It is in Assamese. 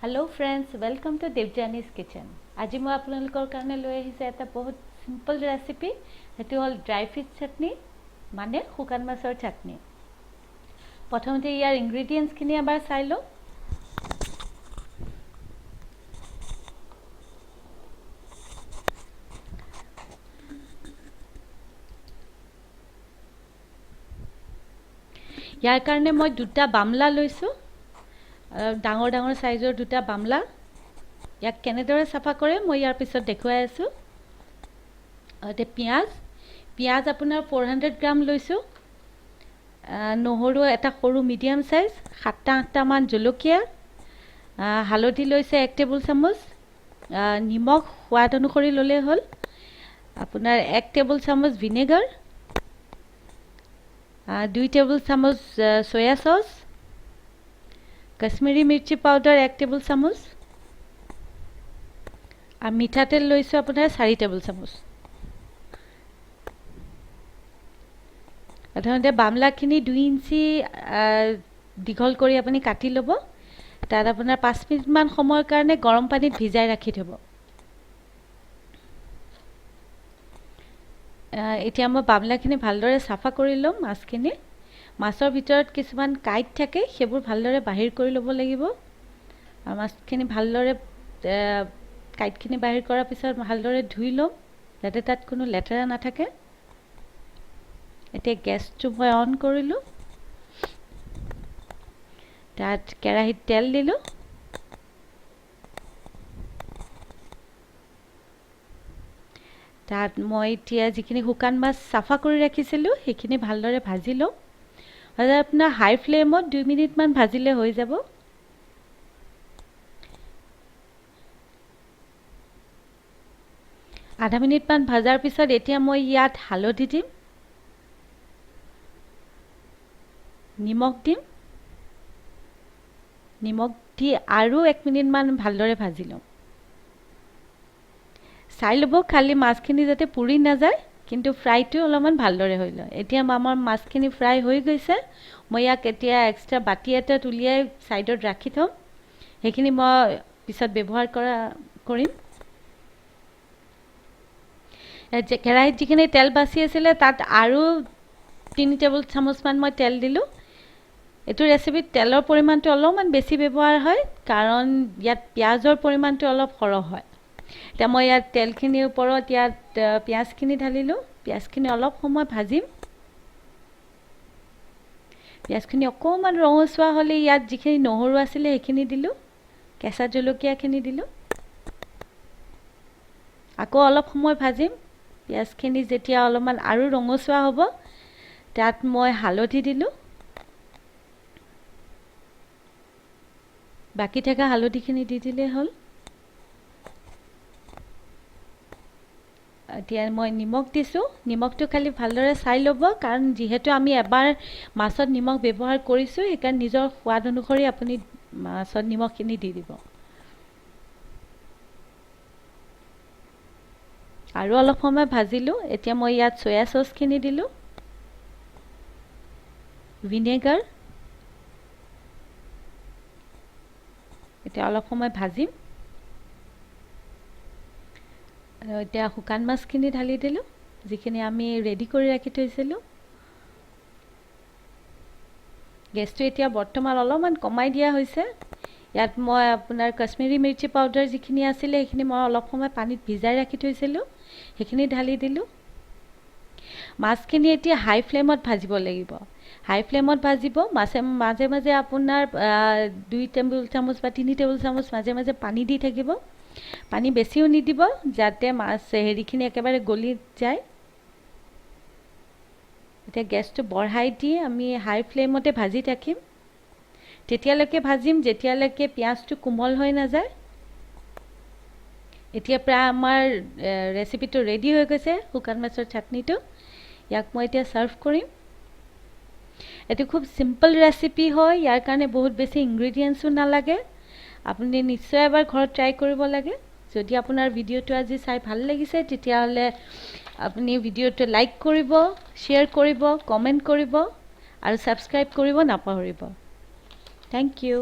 Hello friends, welcome to Devjani's Kitchen. আজি মই আপোনালোকৰ কাৰণে লৈ আহিছোঁ এটা বহুত চিম্পল ৰেচিপি। সেইটো হ'ল ড্ৰাই ফিছ চাটনি, মানে শুকান মাছৰ চাটনি। প্ৰথমতে ইয়াৰ ইনগ্ৰিডিয়েণ্টছখিনি এবাৰ চাই লওঁ। ইয়াৰ কাৰণে মই দুটা বামলা লৈছোঁ, ডাঙৰ ডাঙৰ চাইজৰ দুটা বামলা। ইয়াক কেনেদৰে চাফা কৰে মই ইয়াৰ পিছত দেখুৱাই আছোঁ। এতিয়া পিঁয়াজ আপোনাৰ 400 গ্ৰাম লৈছোঁ, নহৰু এটা সৰু মিডিয়াম চাইজ, 7টা 8টামান জলকীয়া, হালধি লৈছে 1 টেবুল চামুচ, নিমখ সোৱাদ অনুসৰি ল'লেই হ'ল, আপোনাৰ 1 টেবুল চামুচ ভিনেগাৰ, 2 টেবুল চামুচ soya sauce, Kashmiri mirchi powder 1 table চামুচ, আৰু মিঠাতেল লৈছোঁ আপোনাৰ 4 টেবুল চামুচ। প্ৰথমতে বামলাখিনি 2 ইঞ্চি দীঘল কৰি আপুনি কাটি ল'ব। তাত আপোনাৰ 5 মিনিটমান সময়ৰ কাৰণে গৰম পানীত ভিজাই ৰাখি থ'ব। এতিয়া মই বামলাখিনি ভালদৰে চাফা কৰি ল'ম। মাছৰ ভিতৰত কিছুমান কাঁইট থাকে, সেইবোৰ ভালদৰে বাহিৰ কৰি ল'ব লাগিব। আৰু মাছখিনি ভালদৰে কাঁইটখিনি বাহিৰ কৰাৰ পিছত ভালদৰে ধুই ল'ম, যাতে তাত কোনো লেতেৰা নাথাকে। এতিয়া গেছটো মই অন কৰিলোঁ, তাত কেৰাহীত তেল দিলোঁ। তাত মই এতিয়া যিখিনি শুকান মাছ চাফা কৰি ৰাখিছিলোঁ সেইখিনি ভালদৰে ভাজি ল'ম। আপোনাৰ হাই ফ্লেমত 2 মিনিটমান ভাজিলে হৈ যাব। আধা মিনিটমান ভাজাৰ পিছত এতিয়া মই ইয়াত হালধি দিম, নিমখ দিম। নিমখ দি আৰু 1 মিনিটমান ভালদৰে ভাজি ল'ম। চাই ল'ব খালি মাছখিনি যাতে পুৰি নাযায়, কিন্তু ফ্ৰাইটো অলপমান ভালদৰে হৈ লয়। এতিয়া আমাৰ মাছখিনি ফ্ৰাই হৈ গৈছে। মই ইয়াক এতিয়া এক্সট্ৰা বাতি এটাত উলিয়াই ছাইডত ৰাখি থ'ম, সেইখিনি মই পিছত ব্যৱহাৰ কৰিম। কেৰাহীত যিখিনি তেল বাচি আছিলে তাত আৰু 3 টেবুল চামুচমান মই তেল দিলোঁ। এইটো ৰেচিপিত তেলৰ পৰিমাণটো অলপমান বেছি ব্যৱহাৰ হয়, কাৰণ ইয়াত পিঁয়াজৰ পৰিমাণটো অলপ সৰহ হয়। এতিয়া মই ইয়াত তেলখিনিৰ ওপৰত ইয়াত পিঁয়াজখিনি ঢালিলোঁ। পিঁয়াজখিনি অলপ সময় ভাজিম। পিঁয়াজখিনি অকণমান ৰঙচুৱা হ'লে ইয়াত যিখিনি নহৰু আছিলে সেইখিনি দিলোঁ, কেঁচা জলকীয়াখিনি দিলোঁ। আকৌ অলপ সময় ভাজিম। পিঁয়াজখিনি যেতিয়া অলপমান আৰু ৰঙচুৱা হ'ব তাত মই হালধি দিলোঁ, বাকী থকা হালধিখিনি দি দিলেই হ'ল। এতিয়া মই নিমখ দিছোঁ। নিমখটো খালি ভালদৰে চাই ল'ব, কাৰণ যিহেতু আমি এবাৰ মাছত নিমখ ব্যৱহাৰ কৰিছোঁ, সেইকাৰণে নিজৰ সোৱাদ অনুসৰি আপুনি মাছত নিমখখিনি দি দিব। আৰু অলপ সময় ভাজিলোঁ। এতিয়া মই ইয়াত চয়া চচখিনি দিলোঁ, ভিনেগাৰ। এতিয়া অলপ সময় ভাজিম। আৰু এতিয়া শুকান মাছখিনি ঢালি দিলোঁ, যিখিনি আমি ৰেডি কৰি ৰাখি থৈছিলোঁ। গেছটো এতিয়া বৰ্তমান অলপমান কমাই দিয়া হৈছে। ইয়াত মই আপোনাৰ কাশ্মীৰী মিৰ্চি পাউডাৰ যিখিনি আছিলে সেইখিনি মই অলপ সময় পানীত ভিজাই ৰাখি থৈছিলোঁ, সেইখিনি ঢালি দিলোঁ। মাছখিনি এতিয়া হাই ফ্লেমত ভাজিব লাগিব। হাই ফ্লেমত ভাজিব। মাজে মাজে আপোনাৰ 2 টেবুল চামুচ বা 3 টেবুল চামুচ মাজে মাজে পানী দি থাকিব। পানী বেছিও নিদিব, যাতে মাছ হেৰিখিনি একেবাৰে গলি যায়। এতিয়া গেছটো বঢ়াই দি আমি হাই ফ্লেমতে ভাজি থাকিম। তেতিয়ালৈকে ভাজিম যেতিয়ালৈকে পিঁয়াজটো কোমল হৈ নাযায়। এতিয়া প্ৰায় আমাৰ ৰেচিপিটো ৰেডি হৈ গৈছে, শুকান মাছৰ চাটনিটো। ইয়াক মই এতিয়া ছাৰ্ভ কৰিম। এইটো খুব চিম্পল ৰেচিপি হয়, ইয়াৰ কাৰণে বহুত বেছি ইনগ্ৰিডিয়েণ্টছো নালাগে। আপুনি নিশ্চয় এবাৰ ঘৰত ট্ৰাই কৰিব লাগে। যদি আপোনাৰ ভিডিঅ'টো আজি চাই ভাল লাগিছে তেতিয়াহ'লে আপুনি ভিডিঅ'টো লাইক কৰিব, শ্বেয়াৰ কৰিব, কমেণ্ট কৰিব আৰু ছাবস্ক্ৰাইব কৰিব নাপাহৰিব। Thank you.